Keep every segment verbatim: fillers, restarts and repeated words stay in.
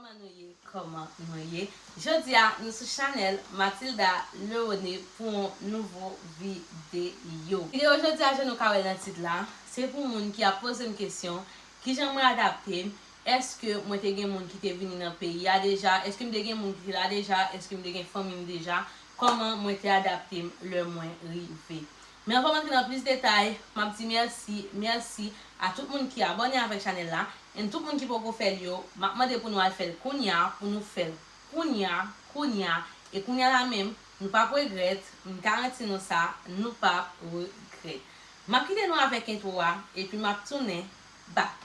Kòman nou ye? Kòman nou ye? Jodi a, nou sou chanèl Mathilda Leone pou yon nouvo videyo. Videyo jodi a, jan nou ka wè l nan tit la, se pou moun ki ap poze m kesyon, kijan mwen adapte m, èske mwen te gen moun ki te vini nan peyi a deja, èske m te gen moun ki te la deja, èske m te gen fanmi m deja, kòman mwen te adapte m lè mwen rive. Men anvan m antre nan plis detay, m ap di mèsi, mèsi a tout moun ki abòne avèk chanèl la, and tout moun ki poko fè l yo, m ap mande pou nou al fè l kounye a, pou nou fè l kounye a, kounye a, e kounye a la menm, nou p ap regrèt, m garanti nou sa, nou p ap regrèt. M ap kite nou avèk entwo a, epi m ap tounen back.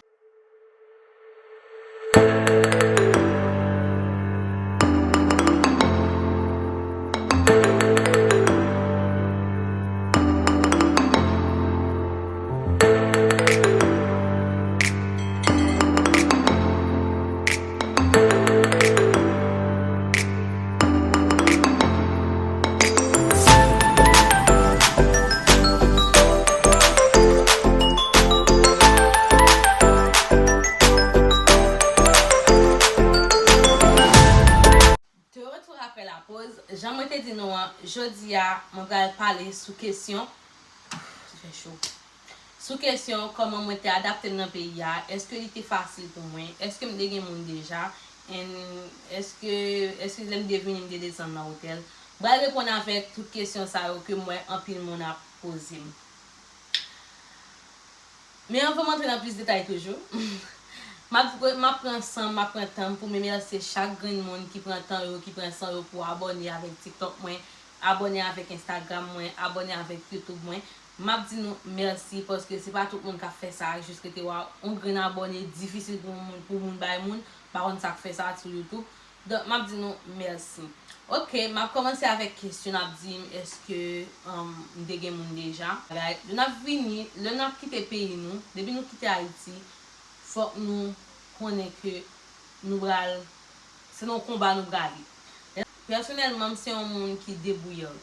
De retour après la pause, jan mwen te di nou an, jodi a, mwen pral pale sou kesyon, sa fè cho. Sou kesyon kòman mwen te adapte m nan peyi a, èske li te fasil pou mwen, èske m te gen moun deja, and èske, èske lè m te vini m te desann nan otèl. M pral reponn avèk tout kesyon sa yo ke m wè anpil moun ap poze m. Men anvan m antre nan plis detay toujou, m ap, m ap pran san m, m ap pran tan m pou m remèsye chak grenn moun ki pran tan yo, ki pran san yo pou abòne avèk TikTok mwen, abòne avèk Instagram mwen, abòne avèk YouTube mwen. M ap di nou mèsi paske se pa tout moun k ap fè sa, jis rete wè yon grenn abòne difisil pou moun, pou moun bay moun, m pa konn sa k fè sa sou YouTube. Donk, m ap di nou mèsi. Ok, m ap kòmanse avèk kesyon n ap di m, èske, um, m te gen moun deja? Lè n ap vini, lè n ap kite peyi nou, depi nou kite Ayiti, fòk nou konnen ke nou pral, se nan yon konba nou prale. Pèsonèlman, m se yon moun ki debouyan.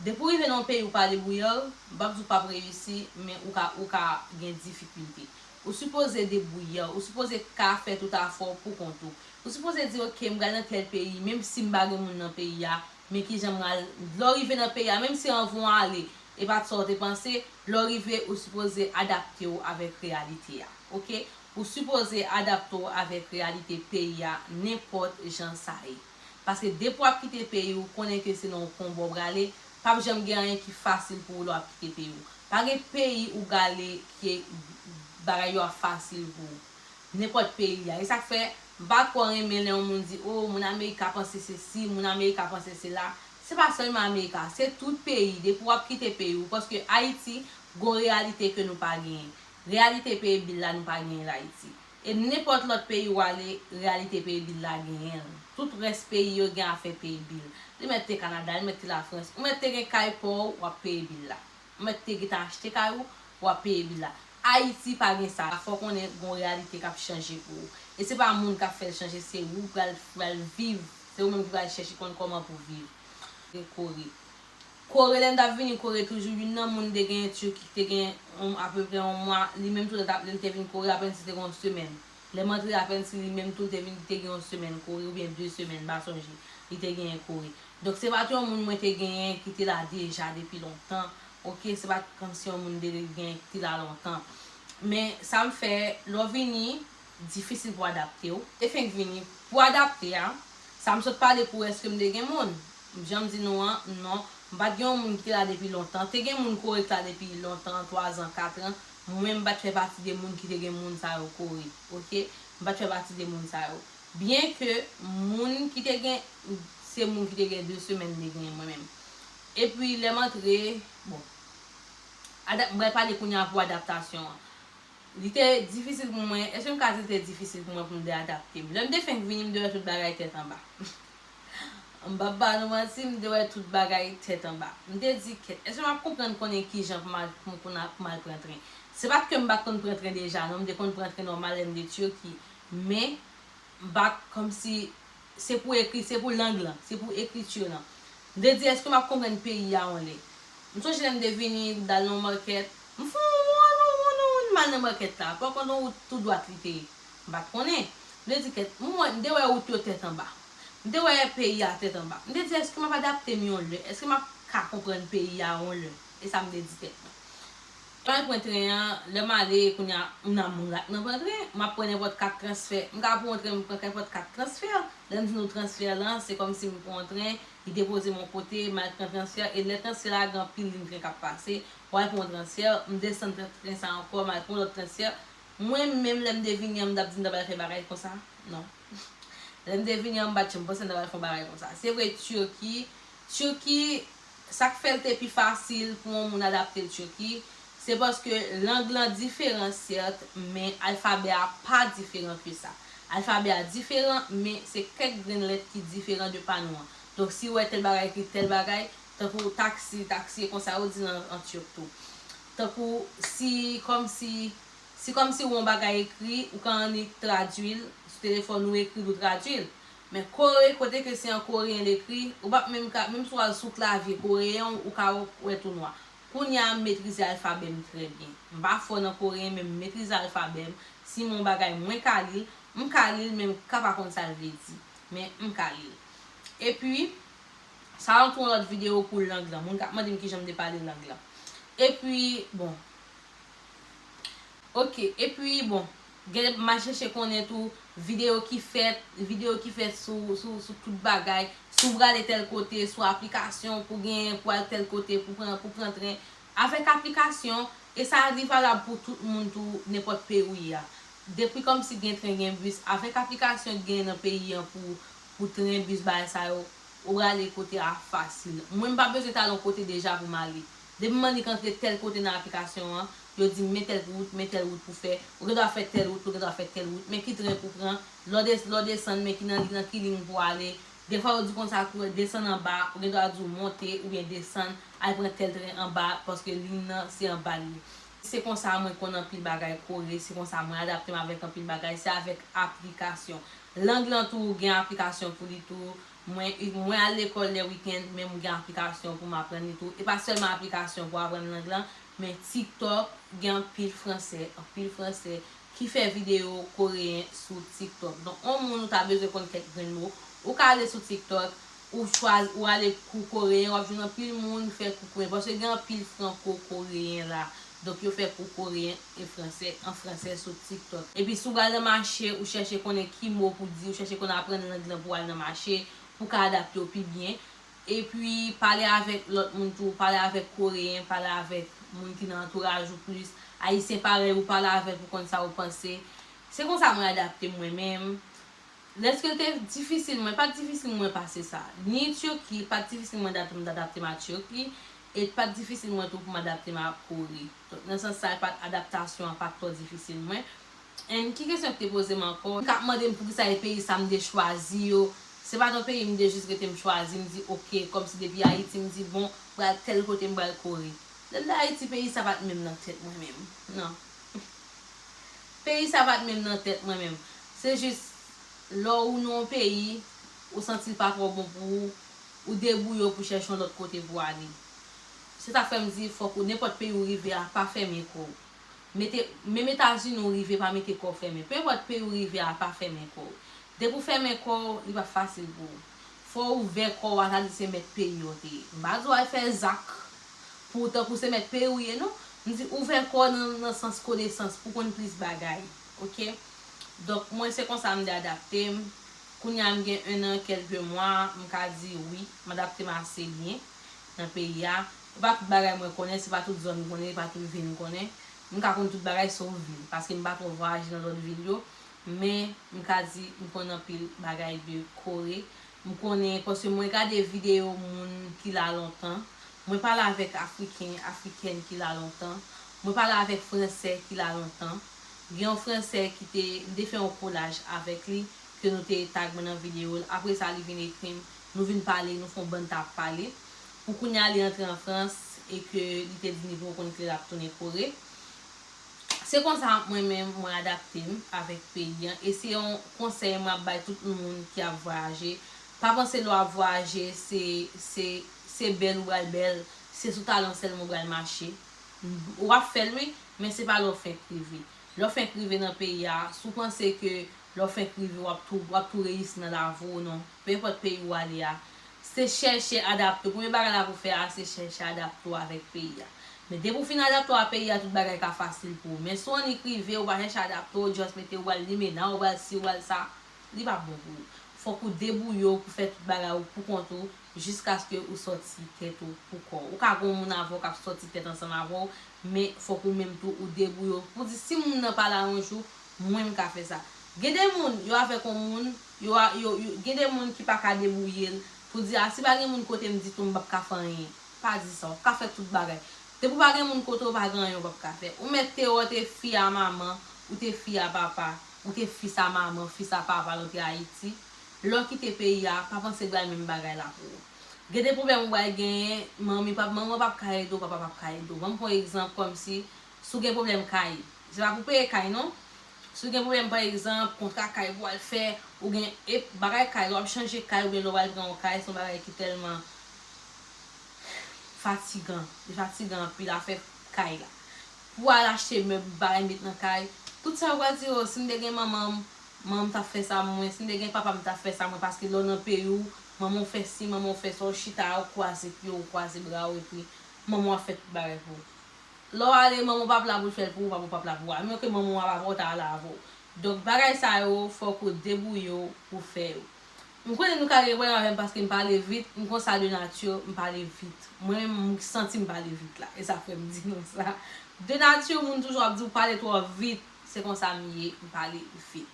Depi w rive nan yon peyi ou pa debouye w, m p ap di w p ap reyisi, men ou ka, ou ka gen difikilte. Ou sipoze debouye w, ou sipoze ka fè tout afè w pou kont ou. Ou sipoze di, "Ok, m pral nan tèl peyi, menm si m pa gen moun nan peyi a, men kijan m pral," lè w rive nan peyi a, menm si anvan w ale, e pa t sa w te panse, lè w rive, ou sipoze adapte w avèk reyalite a, ok? Ou sipoze adapte w avèk reyalite peyi a, nenpòt jan sa ye. Paske depi w ap kite peyi w, konnen ke se nan yon konba w prale, p ap janm gen anyen ki fasil pou ou lè w ap kite peyi w. Pa gen peyi ou prale ke bagay yo ap fasil pou ou. Nenpòt peyi a. E sa k fè, m pa twò renmen lè yon moun di, "O, moun Amerika panse sesi, moun Amerika panse sela." Se pa sèlman Amerika, se tout peyi. Depi w ap kite peyi w, paske Ayiti, gon reyalite ke nou pa genyen. Reyalite peye bil la, nou pa genyen l Ayiti. E nenpòt lòt peyi w ale, reyalite peye bil la genyen l. Tout rès peyi yo gen afè peye bil. Li mèt te Kanada, li mèt te Lafrans, ou mèt te gen kay pa w, w ap peye bil la. Ou mèt te gentan achte kay ou, w ap peye bil la. Ayiti pa gen sa. Fò w konnen gon reyalite k ap chanje pou ou. E se pa moun k ap fè l chanje, se ou pral, pral viv. Se ou menm ki pral chèche konn kòman pou viv. Gen Kore. Kore, lè m t ap vini Kore toujou, youn nan moun te gen Turki, te gen yon, apeprè yon mwa, li menm tou lè l t ap, lè l te vin Kore, apèn si te gen yon semèn. Lè m antre, apèn si li menm tou te vin, te gen yon semèn Kore, oubyen de semèn, m pa sonje, li te genyen Kore. Donk, se pa t yon moun mwen te genyen ki te la deja depi lontan, ok? Se pa t kòmsi yon moun te genyen ki te la lontan. Men, sa m fè, lè w vini, difisil pou adapte w. Te fenk vini, pou adapte a, sa m sot pale pou èske m te gen moun. Jan m di nou an, non. M pa t gen yon moun ki te la depi lontan. Te gen moun Kore ki la depi lontan, twazan, katran. Mwen menm, m pa t fè pati de moun ki te gen moun sa yo Kore, ok? M pa t fè pati de moun sa yo. Byen ke moun ki te gen, se moun ki te gen de semèn m te genyen mwen menm. Epi, lè m antre, bon, adap-, m pral pale kounye a pou adaptasyon an. Li te difisil pou mwen. Èske m ka di li te difisil pou mwen pou m te adapte m? Lè m te fenk vini, m te wè tout bagay tèt anba. M p ap ba nou manti, m te wè tout bagay tèt anba. M te di, "Kèt, èske m ap konprann konnen kijan pou m al, pou m, pou m al pran tren?" Se pa t ke m pa t konn pran tren deja, non, m te konn pran tren nòmal lè m te Turki. Men, m pa t, kòmsi, se pou ekri, se pou lang lan, se pou ekriti lan. M te di, "Èske m ap konprann peyi a yon lè?" M sonje lè m te vini, m t al nan yon makèt, m fè yon wonn, yon wonn, yon wonn, m al nan makèt la. Pòkont yon wout tou dwat li te ye. M pa t konnen. M te di kèt, m wè, m te wè wout yo tèt anba. M te wè peyi a tèt anba. M te di, èske m ap adapte m yon lè? Èske m ap ka konprann peyi a yon lè? E sa m te di tèt mwen. Lè m al pran tren an, lè m ale, kounye a, m nan, m rat nan pran tren, m ap pran nenpòt kat transfè. M ka pran yon tren, m pran nenpòt kat transfè. Lè m di nou transfè lan, se kòmsi m pran yon tren, li depoze m yon kote, m al pran transfè, e lè transfè a, gen anpil liy tren k ap pase, w al pran yon transfè, m desann tren, tren sa ankò, m al pran lòt transfè. Mwen menm, lè m te vini an, m t ap di m ta pral fè bagay konsa? Non. Lè m te vini an, m pa t janm panse m ta pral fè yon bagay konsa. Se vre, Turki, Turki, sa k fè l te pi fasil pou yon moun adapte l Turki, se paske lang lan diferan, sèt, men alfabè a pa diferan ke sa. Alfabè a diferan, men se kèk grenn lèt ki diferan de pa nou an. Donk, si w wè tèl bagay ekri tèl bagay, tankou taksi, taksi e konsa yo di l an, an turk tou. Tankou si, kòmsi, si kòmsi w wè yon bagay ekri, ou ka annik tradui l sou telefòn ou, ekri l ou tradui l. Men kore, kote ke se an koreyen l ekri, ou p ap menm ka, menm si w al sou klavye koreyen, ou ka wè tou nwa. Kounye a, m metrize alfabè m trè byen. M pa fò nan koreyen, men m metrize alfabè m. Si m wè yon bagay mwen ka li l, m ka li l, men m ka pa konn sa l vle di. Men m ka li l. Epi, sa a tou yon lòt videyo pou lang lan. Moun k ap mande m kijan m te pale lang lan. Epi, bon. Ok, epi, bon. Gen, m al chèche konnen tou, videyo ki fèt, videyo ki fèt sou, sou, sou tout bagay. Si w prale tèl kote, sou aplikasyon pou gen, pou al tèl kote, pou pran, pou pran tren. Avèk aplikasyon, e sa li valab pou tout moun tou, nenpòt peyi w ye a. Depi kòmsi gen tren, gen bis, avèk aplikasyon ki gen nan peyi an pou, pou tren, bis, bagay sa yo, ou prale kote a fasil. Mwen, m pa bezwen t al yon kote deja pou m ale. Depi m annik antre tèl kote nan aplikasyon an, yo di m men tèl wout, men tèl wout pou fè, ou gen dwa fè tèl wout, ou gen dwa fè tèl wout, men ki tren pou pran, lè w des-, lè w desann, men ki nan, nan ki liy pou ale. Defwa, yo di konsa tou, desann anba, ou gen dwa di w monte oubyen desann, al pran tèl tren anba, paske liy nan, se anba l ye. Se konsa mwen konn anpil bagay kore, se konsa mwen adapte m avèk anpil bagay, se avèk aplikasyon. Lang lan tou, gen aplikasyon pou li tou. Mwen, mwen al lekòl lè wikenn, men m gen aplikasyon pou m aprann li tou. E pa sèlman aplikasyon pou aprann lang lan, men TikTok gen anpil fransè, anpil fransè ki fè videyo koreyen sou TikTok. Donk, yon moun ou ta bezwen konn kèk grenn mo, ou ka ale sou TikTok, ou chwazi, ou ale kou koreyen, w ap jwenn anpil moun fè kou koreyen, paske gen anpil franko-koreyen la. Donk, yo fè kou koreyen e fransè, an fransè sou TikTok. Epi, si w pral nan mache, ou chèche konnen ki mo pou di, ou chèche konn aprann lang lan pou w al nan mache, pou w ka adapte w pi byen. Epi, pale avèk lòt moun tou, pale avèk koreyen, pale avèk moun ki nan antouraj ou plis. Ayisyen parèy ou, pale avèk ou, konn sa ou panse. Se konsa mwen adapte m mwen menm. Lèske l te difisil mwen, pa t difisil mwen pase sa. Ni Turki, pa t difisil mwen dat-, adapte m a Turki, e pa t difisil mwen tou pou m adapte m a Kore. Donk, nan sans sa, pa t, adaptasyon an pa t twò difisil mwen. And ki kesyon ki te poze m ankò? Ki ap mande m poukisa e peyi sa m te chwazi yo. Se pa t yon peyi m te jis rete m chwazi, m di, oke, kòmsi depi Ayiti, m di, bon, pral tèl kote, m pral Kore. Lè m te Ayiti, peyi sa pa t menm nan tèt mwen menm. Non. Peyi sa pa t menm nan tèt mwen menm. Se jis, lè ou nan yon peyi, ou santi l pa twò bon pou ou, ou debouye w pou chèche yon lòt kote pou w ale. Se sa k fè m di, fòk ou, nenpòt peyi ou rive a, pa fèmen kò w. Mete, menm Etazini ou rive, pa mete kò w fèmen. Penenpòt peyi ou rive a, pa fèmen kò w. Depi w fèmen kò w, li p ap fasil pou ou. Fò w ouvè kò w a, sa di se mèt peyi w te ye. M pa di w al fè zak pou w tankou se mèt peyi w ye, non. M di ouvè kò w nan, nan sans konesans, pou w konn plis bagay. Oke? Donk, mwen, se konsa m te adapte m. Kounye a, m gen en an, kèlke mwa, m ka di wi, m adapte m ase byen nan peyi a. Se pa tout bagay mwen konnen, se pa tout zòn m konnen, se pa tout vil m konnen. M ka konn tout bagay sof vil, paske m pa twò vwayaje nan lòt vil yo. Men, m ka di, m konn anpil bagay de Kore. M konnen, paske mwen gade videyo moun ki la lontan. Mwen pale avèk Afriken, Afrikèn ki la lontan. Mwen pale avèk Fransè ki la lontan. Gen yon Fransè ki te, m te fè yon kolaj avèk li, ke nou te tag mwen nan videyo l. Apre sa, li vin ekri m. Nou vin pale, nou fè yon bann tap pale. Pou kounye a, li antre an Frans e ke li te di li poko konn kilè l ap tounen Kore. Se konsa mwen menm, mwen adapte m avèk peyi an. E se yon konsèy mwen ap bay tout moun ki ap vwayaje. Pa panse lè w ap vwayaje, se, se, se bèl ou pral bèl, se sou talan sèlman ou pral mache. W ap fè l, wi, men se pa lè w fenk rive. Lè w fenk rive nan peyi a, si w panse ke Lè w fenk rive, w ap tou, w ap tou reyisi nan lavi w, non. Pe enpòt peyi w ale a, se chèche adapte w. Premye bagay la pou w fè a, se chèche adapte w avèk peyi a. Men depi w fin adapte w a peyi a, tout bagay ka fasil pou ou. Men si w annik rive, ou pa chèche adapte w, just mete w pral limena, ou pral si, ou pral sa, li p ap bon pou ou. Fòk ou debouye w pou fè tout bagay ou pou kont ou, jiskaske ou sòti tèt ou pou kò w. Ou ka gen yon moun avè w k ap sòti tèt ansanm avè w, men fòk ou menm tou ou debouye w pou di, si moun nan pa la yon jou, mwen m ka fè sa. Gen de moun, yo avèk yon moun, yo, yo, yo, gen de moun ki pa ka debouye l pou di, a, si pa gen moun kote m ditou, m p ap ka fè anyen. Pa di sa, w ka fè tout bagay. Depi w pa gen moun kote w, pa gen anyen w p ap ka fè. Ou mèt te wè w te fi a manman, ou te fi a papa, ou te fis a manman, fis a papa, lè w te Ayiti. Lè w kite peyi a, pa panse bay menm bagay la pou ou. Gen de pwoblèm ou pral genyen, manmi p ap, manman p ap ka ede w, papa p ap ka ede w. Ban m pran egzanp kòmsi, si w gen pwoblèm kay, se pa pou peye kay non. Si w gen pwoblèm, pa egzanp, kontra kay pou w al fè, ou gen, e bagay kay, lè w ap chanje kay oubyen lè w al pran yon kay, se yon bagay ki tèlman fatigan. Li fatigan anpil, afè kay la. Pou w al achte mèb, bagay met nan kay. Tout sa yo pral di, o, si m te gen manman m, manman m t ap fè sa mwen, si m te gen papa m t ap fè sa mwen, paske lè w nan peyi w, manman w fè si, manman w fè sa, w chita, w kwaze pye w, w kwaze bra w, epi manman w ap fè tout bagay pou ou. Lè w ale, manman w p ap la pou l fè l pou ou, papa w p ap la pou ou. Amwens ke manman w a papa w ta la avè w. Donk, bagay sa yo, fòk ou debouye w pou fè yo. M konnen nou ka gen pwoblèm avè m paske m pale vit, m konsa de nati, m pale vit. Mwen menm, m santi m pale vit la. E sa k fè m di nou sa. De nati, moun toujou ap di w pale twò vit. Se konsa m ye, m pale vit.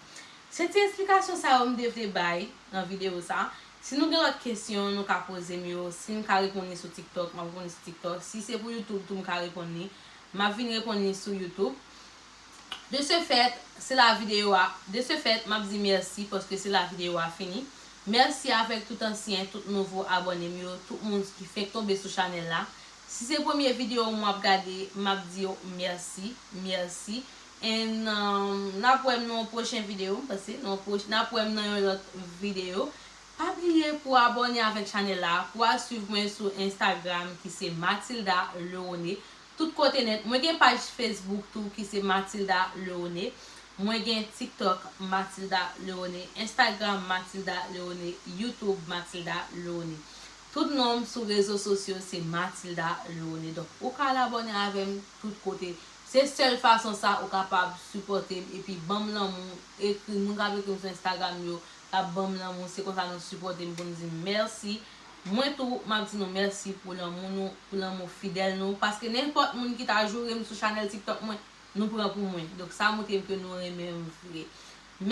Se ti esplikasyon sa yo m te vle bay nan videyo sa. Si nou gen lòt kesyon, nou ka poze m yo. Si m ka reponn li sou TikTok, m ap reponn li sou TikTok. Si se pou YouTube tou, m ka reponn li. M ap vin reponn li sou YouTube. De ce fait, se la videyo a. De ce fait, m ap di mèsi paske se la videyo a fini. Mèsi avèk tout ansyen, tout nouvo abòne m yo, tout moun ki fenk tonbe sou chanèl la. Si se premye videyo m w ap gade, m ap di yo mèsi, mèsi. And um, n ap wè m nan yon pwochen videyo, m panse, nan yon pwoch-, n ap wè m nan yon lòt videyo. Pa bliye pou abòne avèk chanèl la, pou al swiv mwen sou Instagram ki se Mathilda Leone. Tout kote nèt. Mwen gen paj Facebook tou ki se Mathilda Leone. Mwen gen TikTok Mathilda Leone, Instagram Mathilda Leone, YouTube Mathilda Leone. Tout non m sou rezo sosyo se Mathilda Leone. Donk, ou ka al abòne avè m tout kote. Se sèl fason sa ou kapab sipòte m epi ban m lanmou. Ekri, moun k ap ekri m sou Instagram yo, k ap ban m lanmou. Se konsa nou sipòte m pou n di m mèsi. Mwen tou, m ap di nou mèsi pou lanmou nou, pou lanmou fidèl nou. Paske nenpòt moun ki ta joure m sou chanèl TikTok mwen, nou pran pou mwen. Donk, sa montre m ke nou renmen m vre.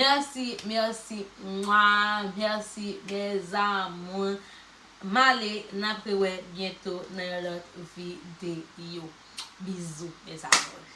Mèsi, mèsi, mwa, mèsi, mes amours. M ale, n ap rewè byento nan yon lòt videyo. Bizou, mes amours.